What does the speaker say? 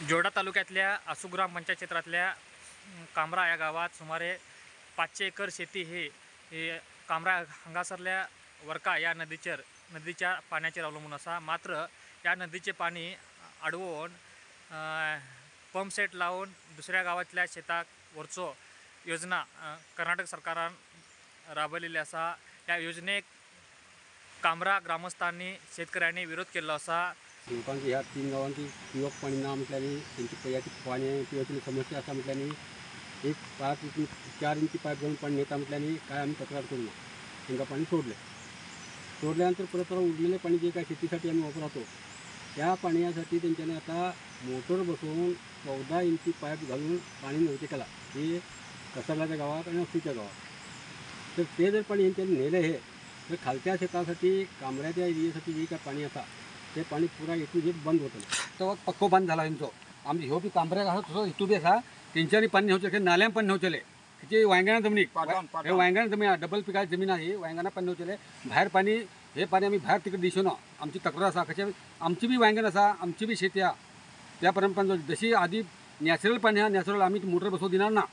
जोडा तालुक्यातल्या आसू ग्राम पंचायत क्षेत्रातल्या कामरा या गावात सुमारे 500 एकर शेती ही कामरा हांगासरल्या वरका या नदीच्या पाण्याचेर अवलंबून आसा. मात्र या नदीचे पाणी आडवोवन पंप सेट लावन दुसऱ्या गांवांतल्या शेताक व्हरचो योजना कर्नाटक सरकारान राबयलेली आसा. ह्या योजनेक कामरा ग्रामस्थांनी शेतकऱ्यांनी विरोध केल्लो आसा. लोकांची ह्या 3 गांवांची पिवप पाणी ना म्हटल्यानी तेंची पियाची पाणी पिवपाची समस्या आसा म्हटल्यानी एक 5 इंची 4 इंची पायप घेवन पाणी नेता म्हटल्यानी काय आमी तक्रार करू ना, तांकां पाणी सोडलें. सोडल्यानंतर परत परत उरलेलें पाणी जे काय शेतीसाठी आमी वापरतो त्या पाण्यासाठी तेंच्यांनी आता मोटर बसवून 14 इंची पाईप घालून पाणी न्हवते केला हे कसरलाच्या गावात आणि अस्सीच्या गावात. तर ते जर पाणी यांच्यानी नेलं हे तर खालच्या शेतासाठी कामऱ्याच्या एरियासाठी जे काय पाणी आसा ते पाणी पुरा ए टू झेड बंद होतं. तो पक्को बंद झाला तेंचो. आमचे ह्यो बी कामऱ्याक आसा तसो हितू बी आसा, तेंच्यांनी पाणी न्हेवचें, नाल्यान पाणी न्हेवचेलें. जे वांयगणा जमनीक हे वांयगणा जमीन आहा, डबल पिकाची जमीन आहा, ही वांयगणा पाणी न्हेवचेलें. भायर पाणी हे पाणी आमी भायर तिकडे दिसूं ना. आमची तक्रार आसा कशें आमची बी वांयगण आसा, आमची बी शेती आहा, त्या प्रमाण जशी आदी नॅचरल पाणी आहा नॅचरल आमी मोटर बसोवंक दिना ना.